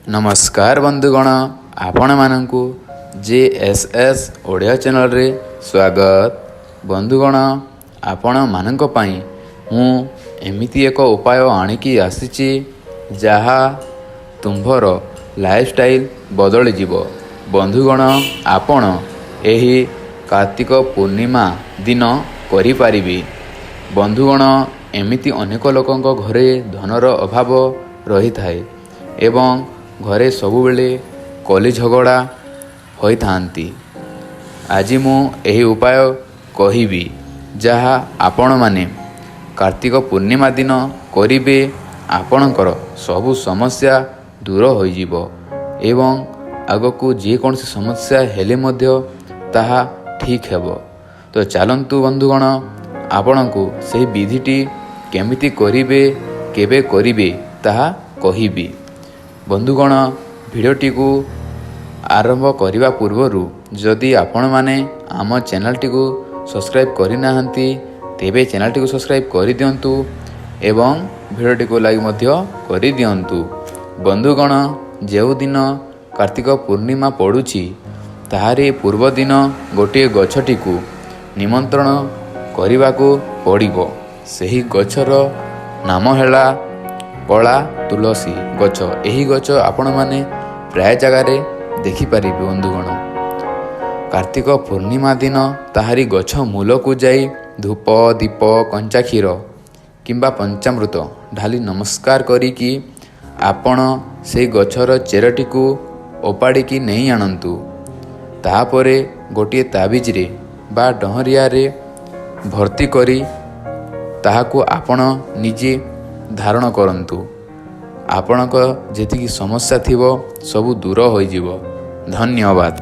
ନମସ୍କାର ବନ୍ଧୁଗଣ, ଆପଣମାନଙ୍କୁ ଜେ ଏସ୍ ଏସ୍ ଓଡ଼ିଆ ଚ୍ୟାନେଲରେ ସ୍ୱାଗତ। ବନ୍ଧୁଗଣ, ଆପଣମାନଙ୍କ ପାଇଁ ମୁଁ ଏମିତି ଏକ ଉପାୟ ଆଣିକି ଆସିଛି, ଯାହା ତୁମ୍ଭର ଲାଇଫଷ୍ଟାଇଲ୍ ବଦଳିଯିବ। ବନ୍ଧୁଗଣ, ଆପଣ ଏହି କାର୍ତ୍ତିକ ପୂର୍ଣ୍ଣିମା ଦିନ କରିପାରିବେ। ବନ୍ଧୁଗଣ, ଏମିତି ଅନେକ ଲୋକଙ୍କ ଘରେ ଧନର ଅଭାବ ରହିଥାଏ ଏବଂ ଘରେ ସବୁବେଳେ କଳି ଝଗଡ଼ା ହୋଇଥାନ୍ତି। ଆଜି ମୁଁ ଏହି ଉପାୟ କହିବି, ଯାହା ଆପଣମାନେ କାର୍ତ୍ତିକ ପୂର୍ଣ୍ଣିମା ଦିନ କରିବେ। ଆପଣଙ୍କର ସବୁ ସମସ୍ୟା ଦୂର ହୋଇଯିବ ଏବଂ ଆଗକୁ ଯେକୌଣସି ସମସ୍ୟା ହେଲେ ମଧ୍ୟ ତାହା ଠିକ୍ ହେବ। ତ ଚାଲନ୍ତୁ ବନ୍ଧୁଗଣ, ଆପଣଙ୍କୁ ସେହି ବିଧିଟି କେମିତି କରିବେ, କେବେ କରିବେ, ତାହା କହିବି। ବନ୍ଧୁଗଣ, ଭିଡ଼ିଓଟିକୁ ଆରମ୍ଭ କରିବା ପୂର୍ବରୁ ଯଦି ଆପଣମାନେ ଆମ ଚ୍ୟାନେଲଟିକୁ ସବସ୍କ୍ରାଇବ୍ କରିନାହାନ୍ତି, ତେବେ ଚ୍ୟାନେଲଟିକୁ ସବସ୍କ୍ରାଇବ୍ କରିଦିଅନ୍ତୁ ଏବଂ ଭିଡ଼ିଓଟିକୁ ଲାଇକ୍ ମଧ୍ୟ କରିଦିଅନ୍ତୁ। ବନ୍ଧୁଗଣ, ଯେଉଁଦିନ କାର୍ତ୍ତିକ ପୂର୍ଣ୍ଣିମା ପଡ଼ୁଛି, ତାହାରି ପୂର୍ବଦିନ ଗୋଟିଏ ଗଛଟିକୁ ନିମନ୍ତ୍ରଣ କରିବାକୁ ପଡ଼ିବ। ସେହି ଗଛର ନାମ ହେଲା କଳା ତୁଳସୀ ଗଛ। ଏହି ଗଛ ଆପଣମାନେ ପ୍ରାୟ ଜାଗାରେ ଦେଖିପାରିବେ। ବନ୍ଧୁଗଣ, କାର୍ତ୍ତିକ ପୂର୍ଣ୍ଣିମା ଦିନ ତାହାରି ଗଛ ମୂଳକୁ ଯାଇ ଧୂପ, ଦୀପ, କଞ୍ଚା କ୍ଷୀର କିମ୍ବା ପଞ୍ଚାମୃତ ଢାଲି ନମସ୍କାର କରିକି ଆପଣ ସେଇ ଗଛର ଚେରଟିକୁ ଓପାଡ଼ିକି ନେଇ ଆଣନ୍ତୁ। ତାପରେ ଗୋଟିଏ ତାବିଜରେ ବା ଡହରିଆରେ ଭର୍ତ୍ତି କରି ତାହାକୁ ଆପଣ ନିଜେ ଧାରଣ କରନ୍ତୁ। ଆପଣଙ୍କ ଯେତିକି ସମସ୍ୟା ଥିବ, ସବୁ ଦୂର ହୋଇଯିବ। ଧନ୍ୟବାଦ।